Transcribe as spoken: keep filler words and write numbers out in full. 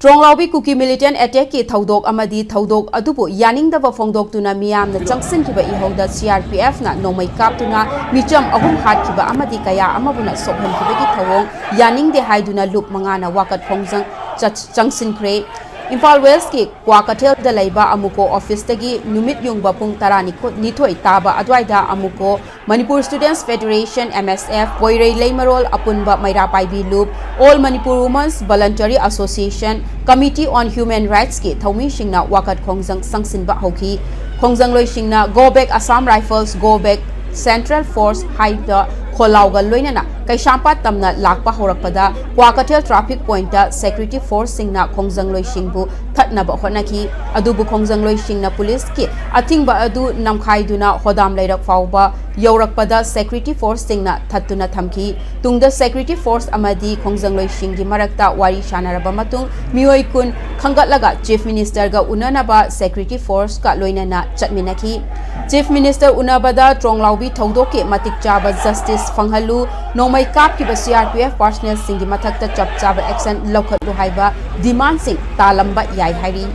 ꯇ꯭ꯔꯣꯡꯂꯥꯎꯕꯤ ꯀꯨꯀꯤ militant attackꯀꯤ ꯊꯧꯗꯣꯛ ꯑꯃꯗꯤ ꯊꯧꯗꯣꯛ ꯑꯗꯨꯕꯨ ꯌꯥꯅꯤꯡꯗꯕ ꯐꯣꯡꯗꯣꯛꯇꯨꯅ ꯃꯤꯌꯥꯝꯅ ꯆꯪꯁꯤꯟꯈꯤꯕ ꯏꯍꯧꯗ CRPFꯅ ꯅꯣꯡꯃꯩ ꯀꯥꯞꯇꯨꯅ ꯃꯤꯆꯝ ꯑꯍꯨꯝ ꯍꯥꯠꯈꯤꯕ ꯑꯃꯗꯤ ꯀꯌꯥ ꯑꯃꯕꯨꯅ ꯁꯣꯛꯍꯟꯈꯤꯕꯒꯤ ꯊꯧꯑꯣꯡ ꯌꯥꯅꯤꯡꯗꯦ ꯍꯥꯏꯗꯨꯅ ꯂꯨꯞ ꯃꯉꯥꯅ ꯋꯥꯀꯠ ꯈꯣꯡꯖꯪ ꯆꯠ-, ꯆꯪꯁꯤꯟꯈ꯭ꯔꯦ꯫ ꯏꯝꯐꯥꯜ Westꯀꯤ ꯀ꯭ꯋꯥꯀꯩꯊꯦꯜꯗ ꯂꯩꯕ ꯑꯃꯨꯀꯣ officeꯇꯒꯤ ꯅꯨꯃꯤꯠ ꯌꯨꯡꯕ ꯄꯨꯡ ꯇꯔꯥꯅꯤꯊꯣꯏ ꯇꯥꯕ ꯑꯗꯨꯋꯥꯏꯗ ꯑꯃꯨꯀꯣ Manipur Students Federation, MSF, ꯄꯣꯏꯔꯩ ꯂꯩꯃꯔꯣꯜ ꯑꯄꯨꯟꯕ ꯃꯩꯔꯥ ꯄꯥꯏꯕꯤ ꯂꯨꯞ, All Manipur Women's Voluntary Association, Committee on Human Rightsꯀꯤ ꯊꯧꯃꯤꯁꯤꯡꯅ ꯋꯥꯀꯠ ꯈꯣꯡꯖꯪ ꯆꯪꯁꯤꯟꯕ ꯍꯧꯈꯤ꯫ ꯈꯣꯡꯖꯪꯂꯣꯏꯁꯤꯡꯅ "Go back Assam Rifles, go back Central Force" ꯍꯥꯏꯕ ꯈꯣꯜꯂꯥꯎꯒ ꯂꯣꯏꯅꯅ ꯀꯩꯁꯥꯝꯄꯥꯠ ꯇꯝꯅ ꯂꯥꯛꯄ ꯍꯧꯔꯛꯄꯗ ꯀ꯭ꯋꯥꯀꯩꯊꯦꯜ traffic pointꯇ security forceꯁꯤꯡꯅ ꯈꯣꯡꯖꯪꯂꯣꯏꯁꯤꯡꯕꯨ ꯊꯠꯅꯕ ꯍꯣꯠꯅꯈꯤ꯫ ꯑꯗꯨꯕꯨ ꯈꯣꯡꯖꯪꯂꯣꯏꯁꯤꯡꯅ policeꯀꯤ ꯑꯊꯤꯡꯕ ꯑꯗꯨ ꯅꯝꯈꯥꯏꯗꯨꯅ ꯍꯣꯗꯥꯝ ꯂꯩꯔꯛ ꯐꯥꯎꯕ ꯌꯧꯔꯛꯄꯗ security forceꯁꯤꯡꯅ ꯊꯠꯇꯨꯅ ꯊꯝꯈꯤ꯫ ꯇꯨꯡꯗ security force ꯑꯃꯗꯤ ꯈꯣꯡꯖꯪꯂꯣꯏꯁꯤꯡꯒꯤ ꯃꯔꯛꯇ ꯋꯥꯔꯤ ꯁꯥꯟꯅꯔꯕ ꯃꯇꯨꯡ ꯃꯤꯑꯣꯏ ꯀꯨꯟ ꯈꯟꯒꯠꯂꯒ Chief Ministerꯒ ꯎꯅꯅꯕ security forceꯀ ꯂꯣꯏꯅꯅ ꯆꯠꯃꯤꯟꯅꯈꯤ꯫ Chief Minister ꯎꯅꯕꯗ ꯇ꯭ꯔꯣꯡꯂꯥꯎꯕꯤ ꯊꯧꯗꯣꯛꯀꯤ ꯃꯇꯤꯛ ꯆꯥꯕ justice ꯐꯪꯍꯜꯂꯨ, ꯅꯣꯡꯃꯩ ꯀꯥꯞꯈꯤꯕ CRPF personnelꯁꯤꯡꯒꯤ ꯃꯊꯛꯇ ꯆꯞ ꯆꯥꯕ action ꯂꯧꯈꯠꯂꯨ ꯍꯥꯏꯕ demandꯁꯤꯡ ꯇꯥꯂꯝꯕ ꯌꯥꯏ ꯍꯥꯏꯔꯤ꯫